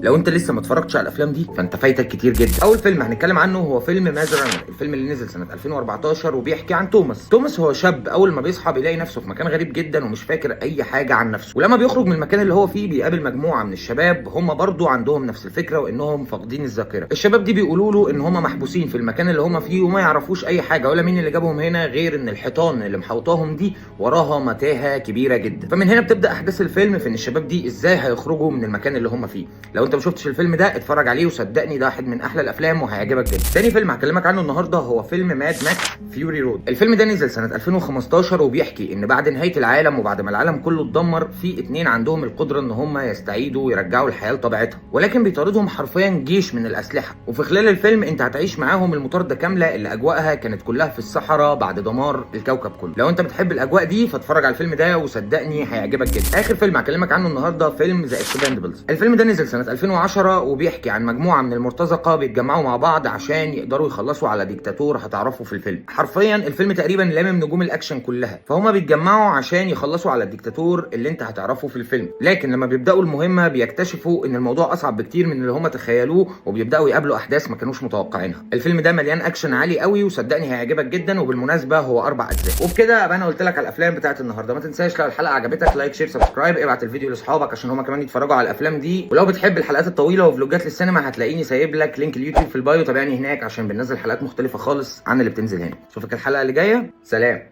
لو انت لسه ما اتفرجتش على الافلام دي فانت فايتك كتير جدا. اول فيلم هنتكلم عنه هو فيلم Maze Runner، الفيلم اللي نزل سنة 2014 وبيحكي عن توماس. توماس هو شاب اول ما بيصحى بيلاقي نفسه في مكان غريب جدا ومش فاكر اي حاجة عن نفسه، ولما بيخرج من المكان اللي هو فيه بيقابل مجموعة من الشباب هم برضو عندهم نفس الفكرة وانهم فاقدين الذاكره. الشباب دي بيقولوا له ان هم محبوسين في المكان اللي هم فيه وما يعرفوش اي حاجة ولا مين اللي جابهم هنا، غير ان الحيطان اللي محوطاهم دي وراها متاهه كبيرة جدا. فمن هنا بتبدا احداث الفيلم في ان الشباب دي ازاي هيخرجوا من المكان اللي هم فيه. لو انت ما شفتش الفيلم ده اتفرج عليه، وصدقني ده واحد من احلى الافلام وهيعجبك جدا. تاني فيلم هكلمك عنه النهارده هو فيلم Mad Max Fury Road. الفيلم ده نزل سنة 2015 وبيحكي ان بعد نهاية العالم وبعد ما العالم كله اتدمر، في اتنين عندهم القدرة ان هم يستعيدوا ويرجعوا الحياة لطبيعتها، ولكن بيطاردهم حرفيا جيش من الاسلحه. وفي خلال الفيلم انت هتعيش معاهم المطارده كاملة اللي اجواءها كانت كلها في الصحراء بعد دمار الكوكب كله. لو انت بتحب الاجواء دي فاتفرج على الفيلم ده وصدقني هيعجبك جدا. اخر فيلم هكلمك عنه النهارده فيلم The Expendables. الفيلم ده نزل سنة 2010 وبيحكي عن مجموعة من المرتزقة بيتجمعوا مع بعض عشان يقدروا يخلصوا على ديكتاتور هتعرفوا في الفيلم. حرفيا الفيلم تقريبا لامم نجوم الاكشن كلها، فهما بيتجمعوا عشان يخلصوا على الديكتاتور اللي انت هتعرفه في الفيلم. لكن لما بيبداوا المهمة بيكتشفوا ان الموضوع اصعب بكتير من اللي هما تخيلوه، وبيبداوا يقابلوا احداث ما كانوش متوقعينها. الفيلم ده مليان اكشن عالي قوي وصدقني هيعجبك جدا، وبالمناسبة هو 4 اجزاء. وبكده ابقى انا قلت لك على الافلام بتاعت النهارده. ما تنساش لو الحلقة عجبتك like share subscribe، ابعت الفيديو لاصحابك عشان هما كمان يتفرجوا على الافلام دي. ولو بتحب الحلقات الطويلة وفلوجات للسينما هتلاقيني سايب لك link اليوتيوب في ال bio، تابعني هناك عشان بننزل حلقات مختلفة خالص عن اللي بتنزل هنا. اشوفك الحلقة اللي جايه، سلام.